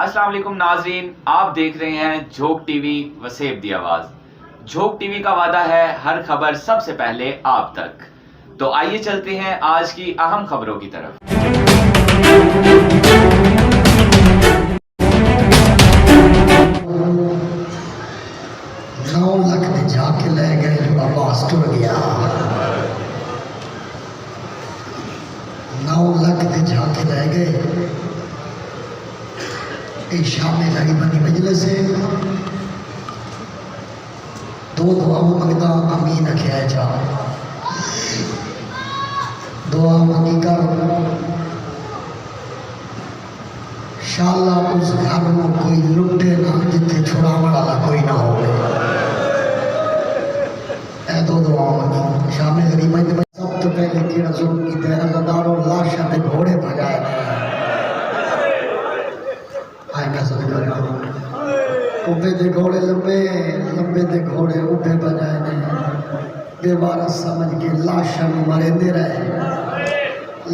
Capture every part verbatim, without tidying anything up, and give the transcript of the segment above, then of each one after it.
السلام علیکم ناظرین، آپ دیکھ رہے ہیں جھوک ٹی وی وسیب دی آواز۔ جھوک ٹی وی کا وعدہ ہے ہر خبر سب سے پہلے آپ تک۔ تو آئیے چلتے ہیں آج کی اہم خبروں کی طرف۔ نو لکھ دے جھاکے لے گئے، عباس ٹر گیا۔ نو لکھ دے جھاکے لے گئے۔ اے شام غریباں دی مجلس ہے۔ دو دعاواں منگدا، آمین آکھیا ہے۔ چا دعا منگی کر۔ شالا اس گھر نو کوئی لٹے نہ جتھے چھڑاوݨ والا کوئی نہ ہووے۔ اے دو دعا منگی۔ شام غریباں تے سب توں پہلے کیڑا ظلم کیتا ہے؟ عزادارو، لاشاں دے گھوڑے بھجائے نے۔ ہائے میں صدقہ جاواں۔ اُبھے دے گھوڑے لمبے، لمبے دے گھوڑے اُبھے بھجائے نے۔ بے وارث سمجھ کے لاشاں نوں ماریندے رہے،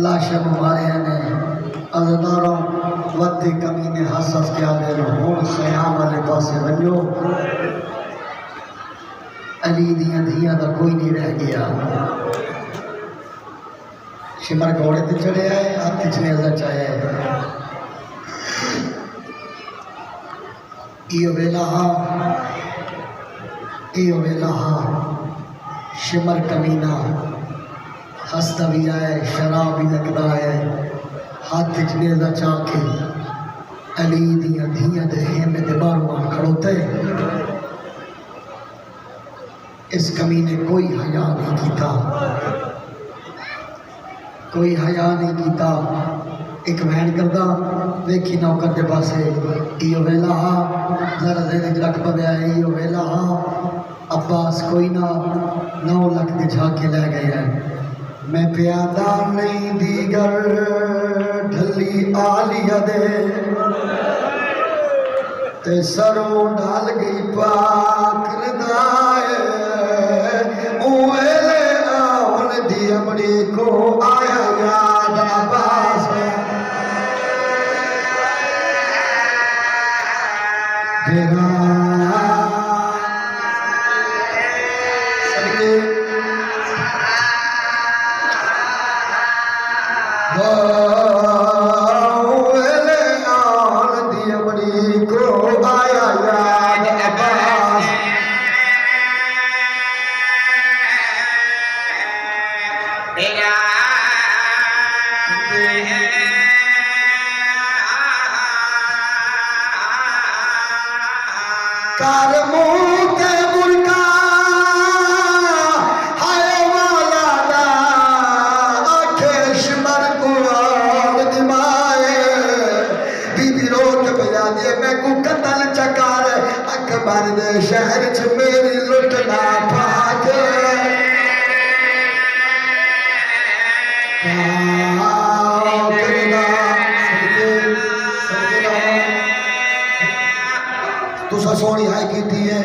لاشاں نوں ماریا نے۔ عزادارو، ودے کمینے ہس ہس کے آہدے نے، ہݨ خیام والے پاسے ونڄو، علی دیاں دھیاں دا کوئی نی رہ ڳیا۔ شمر گھوڑے تے چڑھیا ہے، ہتھ اچ نیزہ چایا ہے۔ ایہو ویلا ہا، ایہو ویلا ہا، شمر کمینہ ہسدا وی آئے، شراب وی لڳدا آئے، ہتھ اچ نیزہ چا کے علی دیاں دھیاں دے خیمے دے ٻاہروں آن کھڑوتے۔ اس کمینے کوئی حیا نہیں کیتا، کوئی حیا نہیں کیتا۔ ایک وین کردا، ویکھی نوکر دے پاسے، ایہو ویلا ہا، ذرا ذہن اچ رکھ پویا ہے، ایہو ویلا ہا۔ عباس کوئی نہ، نو لکھ دے جھاکے لے ڳئے ہیں۔ میں پیادا نہیں دیگر ڈھلی عالیہ دے، تے سروں ڈھل ڳئی پاک ردائے۔ اوں ویلے آون دی امڑی کوں آیا یاد عباس۔ میرا کر منہ تے برقع، ہائے والا دا، آکھے شمر قرآن دی ماں اے۔ بی بی رو کے پئی آہدی اے، میکوں قتل چا کر، اکبر دے شہر اچ میری لٹ نہ پھا کے۔ تساں سوہݨی ہائی کیتی ہے۔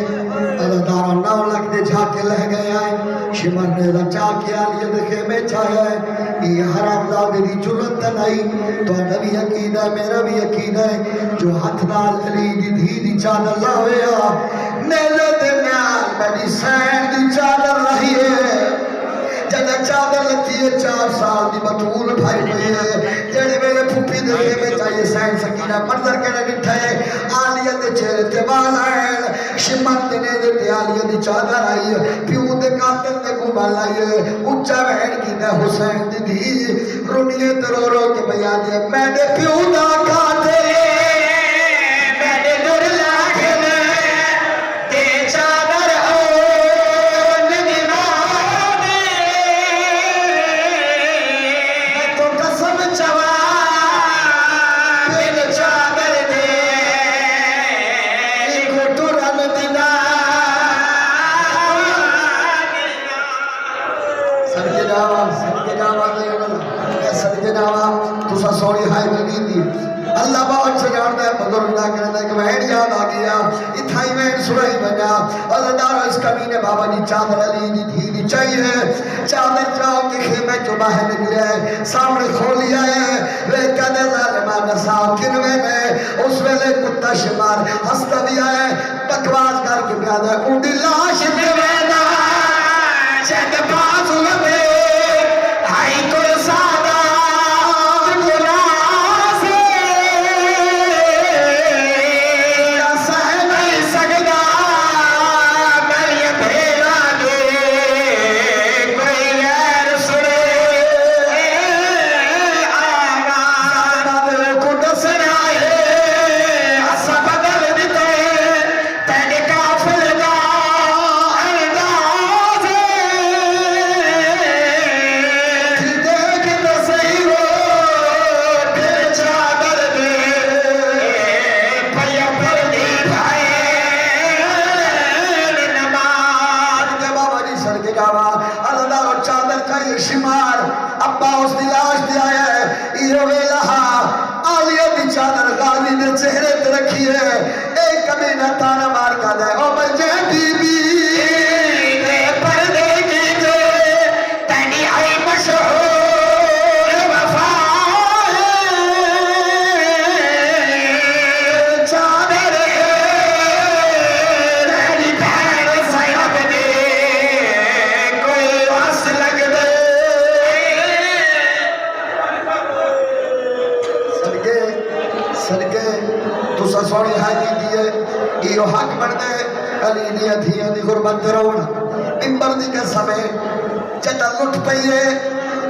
عزادارو، نو لکھ دے جھاکے لہہ ڳئے آئے۔ شمر نیزہ چا کے عالیہ دے خیمے اچ آیا ہے۔ اے حرامزادے دی جرات تاں نئیں۔ تہاݙا وی عقیدہ ہے، میرا وی عقیدہ ہے جو ہتھ نال علی دی دھی دی چادر لاوے ہا۔ نیزے دے نال میݙی سین دی چادر لہی ہے۔ جݙاں چادر لتھی ہے، چار سال دی بتول بھڄ پئی ہے۔ جیڑھے ویلے پھپھی دے خیمے اچ آئی ہے، سین سکینہ منظر کیڑھا ݙٹھا ہے؟ عالیہ دے چہرے تے وال آئن۔ شمر دے نیزے تے عالیہ دی چادر آئی ہے۔ پیو دے قاتل دے اڳوں ول آئی ہے۔ اچا وین کیتا، حسین دی دھی رنیے تے رو رو کے پئی آہدی ہے، میݙے پیو دا قاتل، میݙے در لا گھن تے چادر اون دی ماں دے۔ میں توں قسم چواں، بن چادر دے ایکوں ٹرن دی نہ۔ صدقے جاواں، صدقے جاواں، اے صدقے جاواں، تساں سوہݨی ہائی وی کیتی۔ اللہ بہت اچھے ڄاݨدا ہے، بزرگ دا کردا ہے۔ ایک وین یاد آ ڳیا، اتھاں ہی وین سݨائی ونڄاں۔ عزادارو، اس کمینے بابا دی چادر علی دی دھی دی چائی ہے۔ چادر چا کے خیمے چوں ٻاہر نکلیا ہے، سامݨے کھولی آیا ہے، ویکھدا ہے ظالماں، ݙساؤ کنویں نے؟ اس ویلے کتا شمار ہسدا وی آیا ہے، بکواس کر کے پیا آہدا ہے، اوندی لاش تے ویندا، شاید باز لبے، ہائی کوئی سادہ گناہ سے سہ نہیں سڳدا، میݙے بھیݨاں دے کوئی غیر سݨے۔ آواز کوں ݙسݨا ہے، اساں بدل ݙتے تیݙے قافلے دا انداز۔ ݙیکھ تے سہی او، پھر چادر دے پیا پردی بھائے نماز۔ تے بابا جی سر کے جاوا، اللہ دا چادر چاہیے شمار، ابا اس دی لاش تے آیا ہے، ایہو ویلا ہا، عالیہ دی چادر غازی دے چہرے تے رکھی ہے۔ اے کمینہ تانا مار کے آہدا ہے، او بھئی جے بی بی دے پردے کیتے، تیݙی آئی مشہور وفا ہے، چادر ہے، تیݙی بھیݨ زینب دے کوئی وس لڳدے۔ صدقے، صدقے، تساں سوہݨی ہائے کیتی ہے، ایہو حق بݨدے علی دیاں دھیاں دی غربت تے رووݨ۔ ممبر دی قسم ہے، جݙاں لٹ پئی ہے،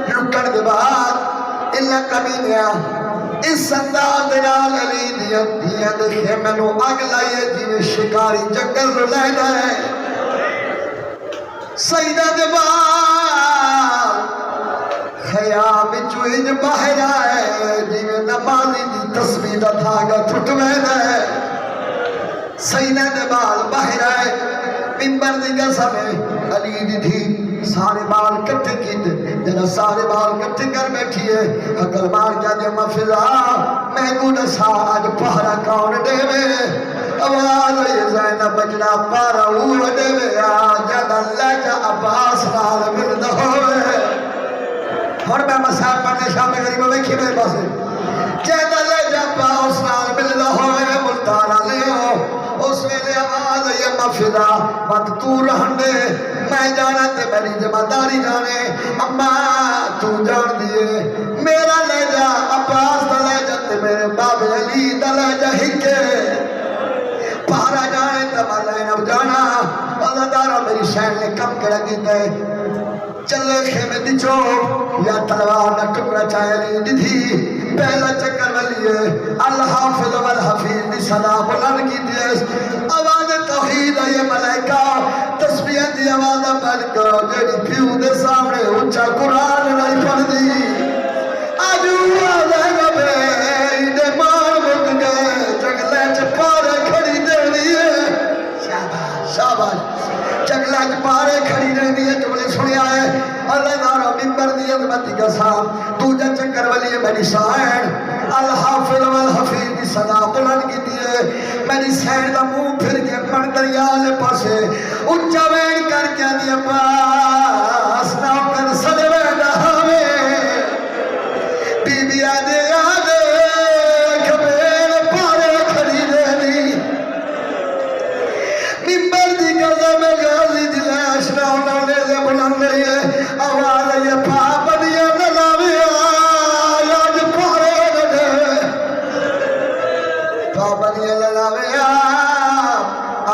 لٹݨ دے بعد انہاں کمینیاں اس انداز دے نال علی دیاں دھیاں دے خیمے نوں اڳ لائی ہے، جیویں شکاری جنگل نوں لائیدا ہے۔ سیدہ دے ٻال خیام وچوں انج ٻاہر آئے، جیویں نمازی دی تسبیح دا دھاڳا ٹٹ ویندا ہے۔ سیدہ دے ٻال ٻاہر آئے، ممبر دی قسم ہے، علی دی دھی سارے ٻال کٹھے کیتے۔ جݙاں سارے ٻال کٹھے کر ٻیٹھی ہے، ہکل مار کے آہدی، اماں فضہ، میکوں ݙسا اڄ پہرا کون ݙیوے؟ آواز آئی، زینب بچڑا، پہرا اوہو ݙیوے آ جیندا لہجہ عباس نال ملدا ہووے۔ ہݨ میں مسائل پڑھݨے، شام غریب ویکھی میرے پاسے۔ جیندا لہجہ عباس نال ملدا ہووے، ملتان آلیو۔ اس ویلے آواز آئی، اماں فضہ، وت توں رہݨ ݙے، میں جاݨاں تے میݙی ذمہ داری جاݨے۔ اماں توں جاݨدی ہے، میرا لہجہ عباس دا لہجہ تے میرے بابے علی دا لہجہ ہک ہے۔ پہرا جاݨے تے میں زینب جاݨاں، عزادارو میری شین نے کم کیڑھا کیتا ہے؟ چلے خیمے دی چوپ یا تلوار دا ٹکڑا چاہے علی دی دھی، پہلا چکر ولی ہے، الحافظ والحفیظ دی صدا بلند کیتی ہے۔ آواز توحید آئی ہے، ملائکہ تسبیح دی آواز بند کرو، جیڑھی پیو دے سامݨے اچا قرآن نہیں پڑھدی۔ اڄ آ زینب ہے، ایندے مال مک ڳئے، جنگلے چ پارے کھڑی ݙیوݨی ہے۔ شاباش، شاباش۔ جنگلاں اچ پارے کھڑی رہندی ہے، جملے سݨیا ہے۔ عزادارو، ممبر دی عظمت دی قسم، ݙوجھا چکر ولی ہے میݙی سائن، الحافظ والحفیظ دی صدا بلند کیتی ہے۔ میݙی سائن دا منہ پھر کے پݨ دریا والے پاسے اچا ویݨ کر کے آہدی، عباس نوکر سݙ ویندا ہووے۔ بی بی آہدی، آ ݙیکھ بھیݨ پارے کھڑی رہندی۔ ممبر دی قسم ہے، غازی دی لاش نہ انہاں نیزے بݨاندے ہے۔ آواز آئی ہے، پابندیاں نہ لاوے آ، اڄ پہرے نہ ݙیوے۔ پابندیاں نہ لاوے آ،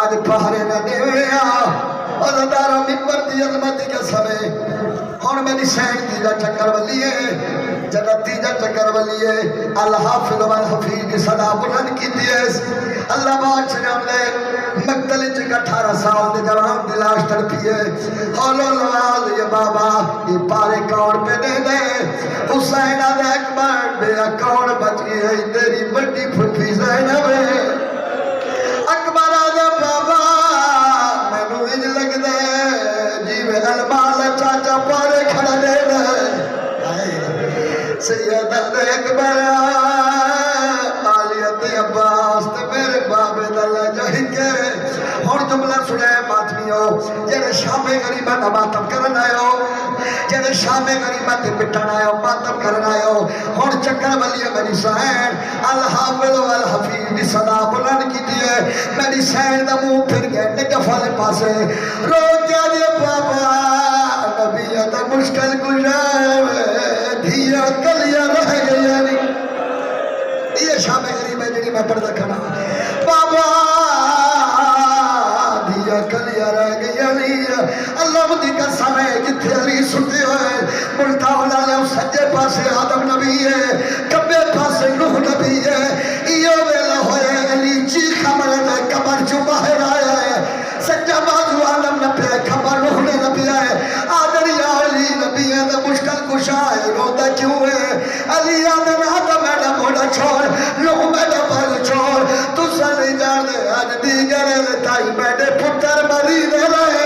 اڄ پہرے نہ ݙیوے آ۔ عزادارو، ممبر دی عظمت دی قسم ہے۔ ہݨ میݙی سائن تیجا چکر ولی ہے، جݙاں تیجا چکر ولی ہے، الحافظ والحفیظ دی صدا بلند کیتی ہے۔ اللہ پاک سڄاوݨ دے، مقتل اچ ہک اٹھارہ سال دے جوان دی لاش تڑپی ہے۔ ہولو آواز، یا بابا، اے پارے کون پئے ݙیندے؟ حسین آہدا، اکبر، ٻیا کون بچ ڳیا؟ تیݙی وݙی پھپھی زینب ہے۔ اکبر آہدا، بابا، مینوں انج لڳدا ہے جیویں علماء دا چاچا پارے کھڑا ݙیہدا ہے۔ ہائے۔ سید اکبر، عالیہ تے عباس تے میرے بابے دا لہجہ ہک ہے۔ ہݨ جملہ سݨے ماتمیو، جیڑھے شام غریباں دا ماتم کرݨ آئے ہو، جیڑھے شام غریباں تے پٹݨ آئے ہو، ماتم کرݨ آئے ہو، ہݨ چکر ولی ہے میݙی سائن، الحافظ والحفیظ دی صدا میݙی سین دا منہ پھر ڳئے نجف والے پاسے، رو کے آہدی، بابا، نبیاں دا مشکل کشا ہے، دھیاں کلیاں رہ ڳئیاں نی۔ ایہ شام غریب ہے جڑی میں پڑھدا کھڑا۔ بابا، دھیاں کلیاں رہ ڳئیاں نی۔ اللہ دی قسم ہے، جتھے علی ستے ہوئے، ملتان والے سجے پاسے آدم نبی ہے، کھٻے پاسے نوح نبی ہے۔ ایہو ویلا ہوئے، علی چیخا مارے تے قبر چوں باہر آیا ہے۔ سجا بازو آدم نبی ہے، کھٻا نوح نے نبی ہے۔ آدر یا علی، نبیاں دا مشکل کشا ہے، روندا کیوں ہے؟ علی آہدن، آدم میݙا موڈھا چھوڑ، نوح میݙا پڳ چھوڑ، تساں نہیں جاݨدے، اڄ دیگر تائیں میݙے پتر مریندے رہے۔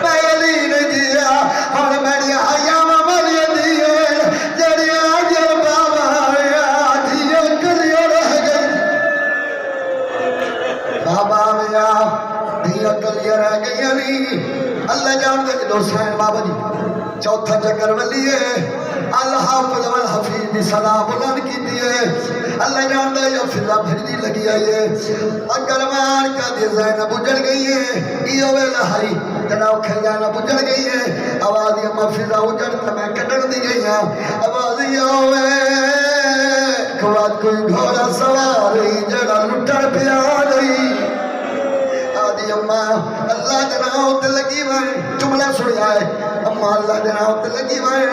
میں علی نہیں جیا، ہݨ میݙیاں حیاواں مریندیاں، جڑیاں اڄ بابا آیا، دھیاں کلیاں رہ ڳئیاں۔ بابا آیا، دھیاں کلیاں رہ ڳئیاں نی۔ اللہ جاݨدے جو حسین بابا جی چوتھا چکر ولی ہے، الحافظ والحفیظ دی صدا بلند کیتی ہے۔ اللہ جاݨدا یا فضا بھڄدی لڳی آئی ہے۔ اگر مار کے دی زینب اجڑ ڳئی ہے، ایہو ویلا ہئی، جݙاں اوکھے زینب اجڑ ڳئی ہے، آواز دی، اماں فضا اجڑ تے میں کڈھݨ دی ڳئی ہاں۔ آواز یا ہوئے، کھوات کوئی گھوڑا سوار ہی، جڑا لٹݨ پیا نہیں۔ آہدی، اماں، اللہ دے ناں تے لڳی وئے، جملہ سݨیا ہے، اماں، اللہ دے ناں تے لڳی وئے،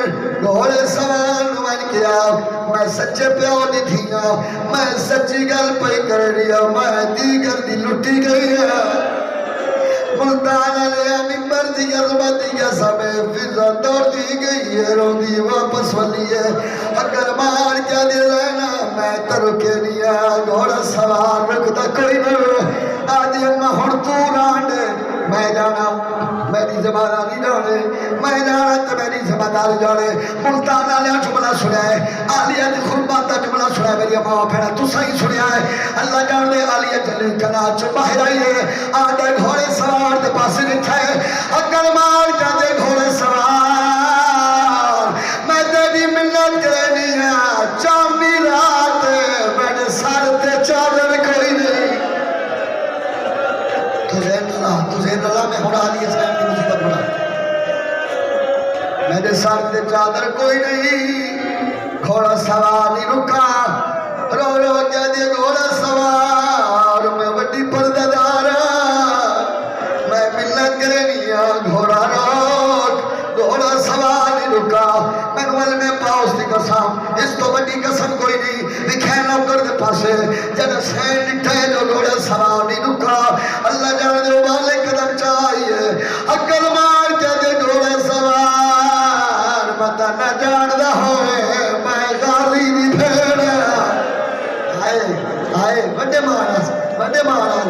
گھوڑے سوار نوں ونڄ کے آ، میں سچے پیو دی دھی ہاں، میں سچی ڳل پئی کرݨی ہاں، میں دیگر دی لٹی ڳئی ہاں۔ ملتان والے ممبر دی عظمت دی قسم ہے، فضا دوڑدی ڳئی ہے، روندی واپس ولی ہے۔ اگر مار کے دے لینا، میں ترکے نیا، گھوڑا سوار رکدا کوئی نہ۔ آہدی، اماں، ہݨ توں رہݨ ݙے، میں جاݨاں، میݙی ذمہ داری جاݨے، میں جاݨاں تے میݙی ذمہ داری جاݨے۔ ملتان والے جملہ سݨیا ہے، عالیہ دی خربات دا جملہ سݨیا ہے، میݙیاں ماواں بھیݨاں، تساں ہی سݨیا ہے۔ اللہ جاݨدے، عالیہ جلی کنا چوں باہر آئی ہے، آہدے گھوڑے سوار دے پاسے ݙٹھا ہے، اگر مار کے دے گھوڑے سوار، میں تیݙی منت کریندی ہاں، چاندی رات میݙے سر تے چادر کوئی نہیں۔ تجھے نلا، تجھے نلا، میں ہݨ عالیہ صاحب دی مصیبت بݨا۔ میݙے سر تے چادر کوئی نہیں، گھوڑا سوار نہیں رکا۔ رو رو کے آہدی، گھوڑا سوار، میں وݙی پردہ دار ہاں، میں منت کریندی ہاں، گھوڑا روک، گھوڑا سوار نہیں رکا۔ مینوں علم پاؤس دی قسم، اس توں وݙی قسم کوئی نہیں۔ وکھے نوکر دے پاسے، جݙاں حسین ݙٹھے جو گھوڑے سوار نہیں رکا، اللہ جاݨدے ابالے قدم چا آئی ہے۔ اگر مار کے دے گھوڑے سوار، پتہ نہ جاݨدا ہوئے، میں غازی دی بھیݨ ہاں۔ ہائے، ہائے، وݙے مہاراج، وݙے مہاراج۔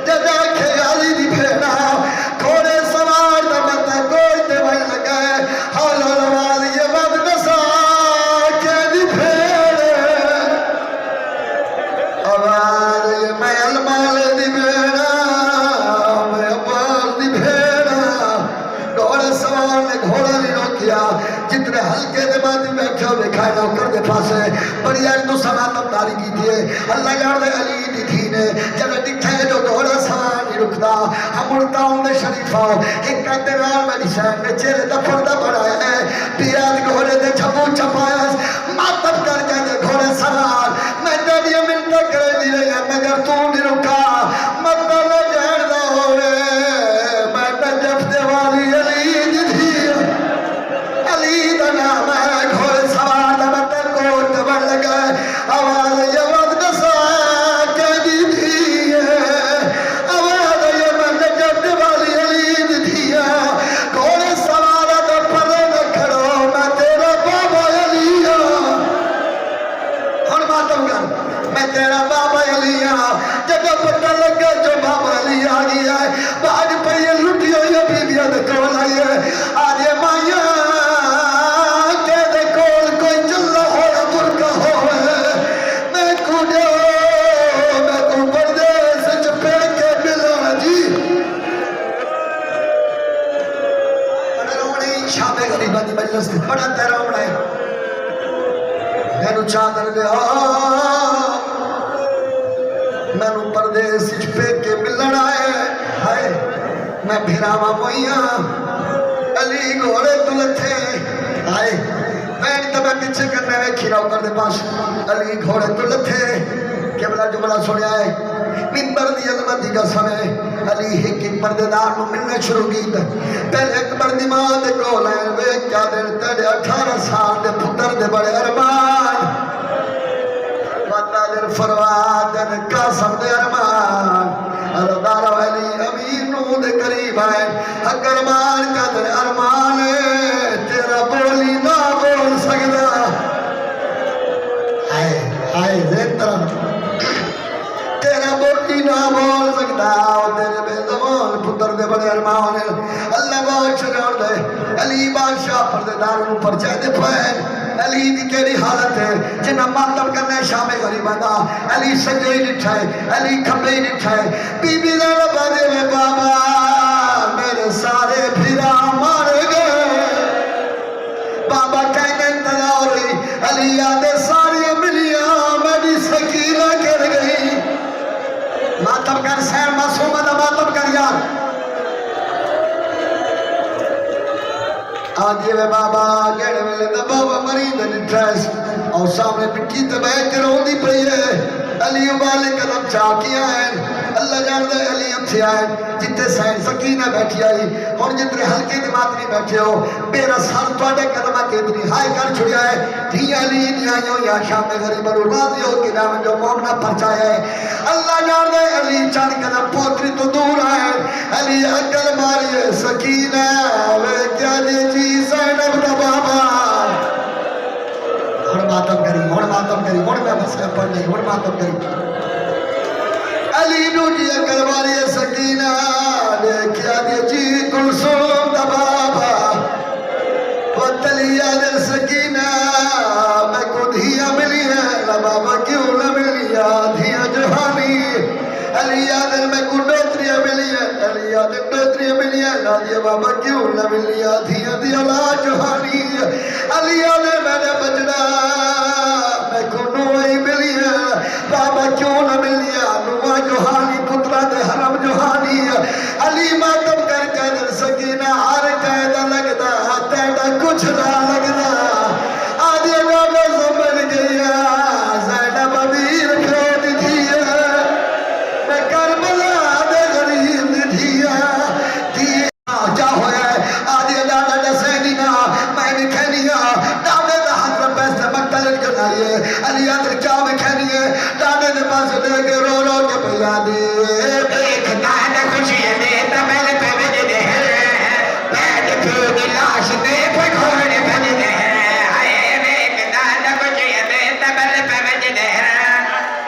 جݙاں آکھے غازی دی بھیݨ ہاں، گھوڑے سوار دا متاں گوش تے ونڄ لڳا ہے۔ ہول ہول آواز یہ وت ݙسا، کیندی بھیݨ؟ آواز یہ، میں علم والے دی بھیݨ ہاں، میں عباس دی بھیݨ ہاں۔ گھوڑے سوار نے گھوڑا نہیں روکیا، جتنے حلقے دے ماتم بیٹھے ہوئے کھائے نوکر دے پاسے، بڑی عرض تساں ماتم داری کیتی ہے۔ اللہ جاݨدے علی دی دھی نے جݙاں ݙٹھا ہے جو گھوڑا سوار نہیں رکدا، ہم ملتان دے شریف آؤ، حکمت دے نال میݙی حسین نے چہرے دا پردہ بݨایا ہے۔ پیاز گھوڑے دے چھپو چھپایا، ماتم کر کے دے گھوڑے سوار، میں تیݙیاں منتاں کریندی رہی ہاں، مگر توں نہیں رکا۔ متاں نہ جاݨدا ہووے، میں نجف دے والی علی دی دھی ہاں۔ علی دا نام ہے، گھوڑے سوار دا متاں کوٹ تے ونڄ لڳا ہے۔ آواز یہ وت ݙسا، کیندی دھی ہے؟ آواز یہ، میں نجف دے والی علی دی دھی ہاں۔ گھوڑے سوار دا پرے نہ کھڑو، میں تیݙا بابا علی ہاں۔ ہݨ ماتم کر، میں تیݙا بابا علی ہاں۔ جݙاں مینوں پردیس اچ پیکے ملݨ آئے۔ ہائے، میں بھراواں موئیاں۔ علی گھوڑے توں لتھے۔ ہائے، بھیݨ تاں میں پچھے کنیں ویکھی نوکر دے پاس۔ علی گھوڑے توں لتھے۔ قبلہ جملہ سݨیا ہے۔ ممبر دی عظمت دی قسم ہے۔ علی ہک ہک پردے دار نوں ملݨے شروع کیتے۔ پہلے اکبر دی ماں دے کول آئے، ویکھ کے آہدن، تیݙے اٹھارہ سال دے پتر دے بڑے ارمان۔ وت آہدن، فروا آہدن، قاسم دے ارمان۔ عزادار، علی امیر نوں دے قریب آئے، ہک ارمان کیتے، ارمان تیݙا ٻولی نہ ٻول سڳدا۔ ہائے، ہائے، ذہن طرح تیݙا ٻولی نہ ٻول سڳدا، او تیݙے بے زبان پتر دے بڑے ارمان۔ اللہ بادشاہ ڄاݨدے، علی بادشاہ پردے دار نوں پرچے ݙے پئے۔ علی دی کیڑھی حالت ہے، جنہاں ماتم کرنا ہے شام غریباں دا۔ علی سڄے ہی ݙٹھا ہے، علی کھٻے ہی ݙٹھا ہے۔ بی بی زینب آہدی، وے بابا، میݙے سارے بھرا مر ڳئے۔ بابا کہندن تلا ہوئی، علی آہدے، ساریاں ملیاں، میݙی سکینہ کر ڳئی۔ ماتم کر، سین معصومہ دا ماتم کر یار۔ آہدی، وے بابا، جیڑھے ویلے دا بابا مریندے ݙٹھا ہے، او سامݨے مٹی تے ٻہہ کے روندی پئی ہے۔ علی ابالے قدم چا کے آئے، اللہ ڄاݨدے علی اتھے آئے۔ جتھے سین سکینہ بیٹھی ہئی، ہݨ جتنے ہلکے دے ماتمی بیٹھے ہو، میݙا سر تہاݙے قدماں تے اتنی ہائی کر چھڑیا ہے۔ دھیاں علی دیاں آئیاں ہوئیاں شام غریباں نوں راضی ہو کے ݙیوݨ جو مومنہ پرچایا ہے۔ اللہ ڄاݨدے علی چند قدم پوتری توں دور آئے۔ علی اکل ماری، سکینہ ویکھ کے آہدی، جی زینب دا بابا۔ ہݨ ماتم کری، ہݨ ماتم کری، ہݨ میں مسئلہ پڑھ لئی، ہݨ ماتم کری۔ علی ݙوجھی اکل ماری، سکینہ ݙیکھ کے آہدی، جی کلثوم دا بابا۔ وت علی آہدے، سکینہ، میکوں دھیاں ملیاں، لے بابا کیوں نہ ملیاں دھیاں جوہانی۔ علی آہدے، میکوں ݙوہتریاں ملیاں، علی آہدے، ݙوہتریاں ملیاں، آہدی بابا کیوں نہ ملیاں دھیاں دی اولاد جوہانی۔ علی آہدے، میݙے ٻچڑا، میکوں نوہاں ہی ملیاں، بابا کیوں نہ ملیاں نوہاں جوہانی، پتراں دے حرم جوہانی۔ علی ماتم کر کے آہدن، سکینہ، ہر قید لڳدا، تیݙا کجھ نہ لڳدا۔ آہدی، ݙاڈھا سمجھ ڳئی آں، زینب امیر پیو دی دھی ہے، میں کربلا دے غریب دی دھی ہاں۔ دھی کیا ہویا ہے؟ آہدی، ݙاڈھا ݙسیندی نہ، میں ݙکھیندی ہاں، ݙاڈھے دا ہتھ پیسے مقتل اچ گنائی ہے۔ علی آہدن، کیا ݙکھیندی ہے؟ ݙاڈھے دے پاسے ݙیکھ کے رو رو کے پئی آہدی، ویکھ ݙاڈھا خوشی دے تبل پئے وڄدے ہیں، بھیݨ پیو دی لاش تے پکوڑے بݨدے ہیں۔ ہائے، ویکھ ݙاڈھا خوشی دے تبل پئے وڄدے ہیں،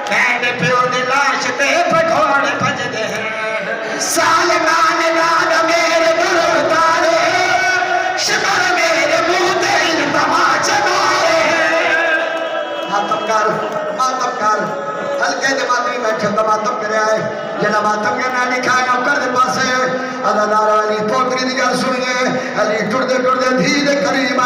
بھیݨ پیو دی لاش تے پکوڑے بݨدے ہیں۔ سالماں دا میݙے دل اتارے، شکر میݙے منہ تے تماچے مارے۔ ماتم کر، ماتم کر۔ ہلکے دے ماتمی بیٹھے تاں ماتم کریا ہے۔ جیڑھا ماتم کرݨ ݙکھا ہے نوکر دے پاسے۔ عزادار، علی پوتری دی ڳالھ سݨیے۔ علی ٹردے ٹردے دھی دے قریب